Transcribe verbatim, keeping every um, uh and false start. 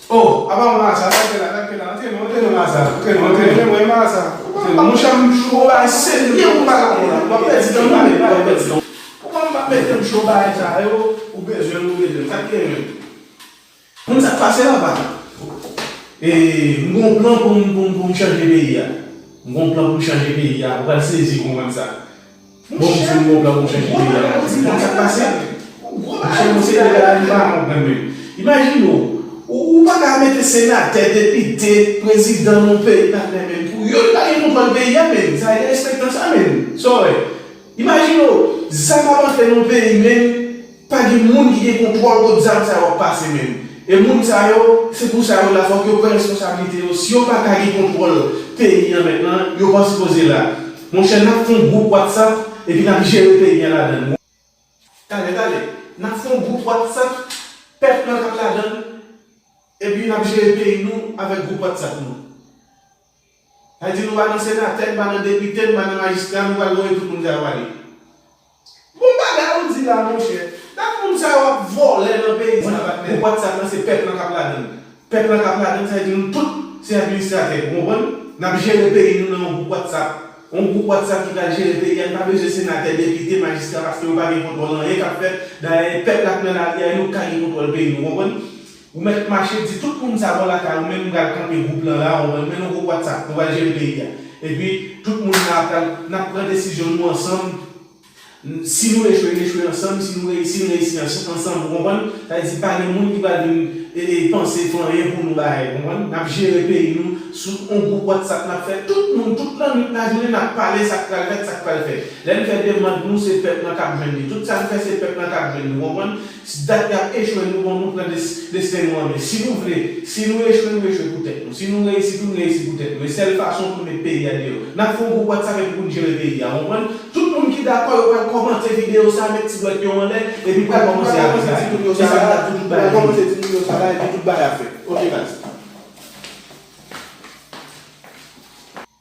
Oh, apa mwen sa, sa ke la, sa ke la, antre non, antre non, masa, antre non, antre non, mwen masa. Monchè, m cho, bagay serye, ou pa ka pran la, w ap pèdi tan, ou pa pèdi tan. Ou pa m ap mete m cho bagay sa yo, ou bezwen, ou bezwen, sa k gen menm. Konn sa k pase la, pa. E, m gon plan pou m, pou m, pou m chanje peyi a. M gon plan pou m chanje peyi a, ou pral sezi konprann sa. Bon, m di w, bon, plan pou chanje peyi a, m di, bon, sa k pase? Monchè, mwen se de bagay m pa konprann menm. Imajine w, ou, ou pa ka mete senatè, depite, prezidan nan yon peyi pa t menm pou youn pa gen kontwòl peyi a menm. Sa e respektan sa menm. Sa w wè? Imajine w, zam ap antre nan yon peyi menm, pa gen moun ki gen kontwòl kot zam sa yo ap pase menm. E moun sa yo, se pou sa yo la, fòk yo pran responsablite yo. Si yo pa ka gen kontwòl peyi an mentnan, yo pa sipoze la. Monchè, n ap fè yon gwoup WhatsApp epi n ap jere peyi an ladan l. Talè, talè, n ap fè yon gwoup WhatsApp, pèp lan k ap ladan l, epi n ap jere peyi nou avèk gwoup WhatsApp nou. Sa di nou pa nan senatè, nou pa nan depite, nou pa nan majistra, nou pral voye tout moun sa yo ale. Bon bagay ou di la, monchè. Dat moun sa yo ap vòlè nan peyi sa, patnè. Gwoup WhatsApp lan, se pèp lan k ap ladan l. Pèp lan k ap ladan l, sa vle di nou tout se administratè, ou konprann? N ap jere peyi nou nan yon gwoup WhatsApp. Yon gwoup WhatsApp ki pral jere peyi a, n pa bezwen senatè, depite, majistra, paske yo pa gen kontwòl anyen k ap fèt. Dayè, pèp la k nan lari a, e nou k ka gen kontwòl peyi nou, ou konprann? Ou mèt mache, di tout moun sa bò lakay ou, men m pral kanpe gwoup lan la, ou konprann? Men nou gwoup WhatsApp, nou pral jere peyi a. Epi, tout moun la pral, n ap pran desizyon nou ansanm. Si nou echwe, n echwe ansanm, si nou reyisi, n reyisi ans-, ansanm, ou konprann? Sa vle di, pa gen moun ki pral vin, e, e, panse fè anyen pou nou bagay, ou konprann? N ap jere peyi nou sou yon gwoup WhatsApp, n ap fè tout moun, tout lannwit, lajounen, n ap pale sa k pral fèt, sa k pral fèt. Lè n fè demann nou, se pèp lan k ap jwenn li. Tout sa n fè, se pèp lan k ap jwenn li, ou konprann? Si dat y ap echwe, nou bon, nou pran des-, desten nou an men. Si nou vle, si nou echwe, nou echwe pou tèt nou. Si nou reyisi tou, nou reyisi pou tèt nou. E sèl fason pou n met peyi a deyò. N ap fè yon gwoup WhatsApp epi pou n jere peyi a, ou konprann? Tout moun ki dakò, yo pral kòmante videyo sa, met ti dwèt yo anlè, epi pral kòmanse avanse. Se sa m t ap di tout bagay. Pral kòmanse di moun yo sa la, epi tout bagay ap fèt.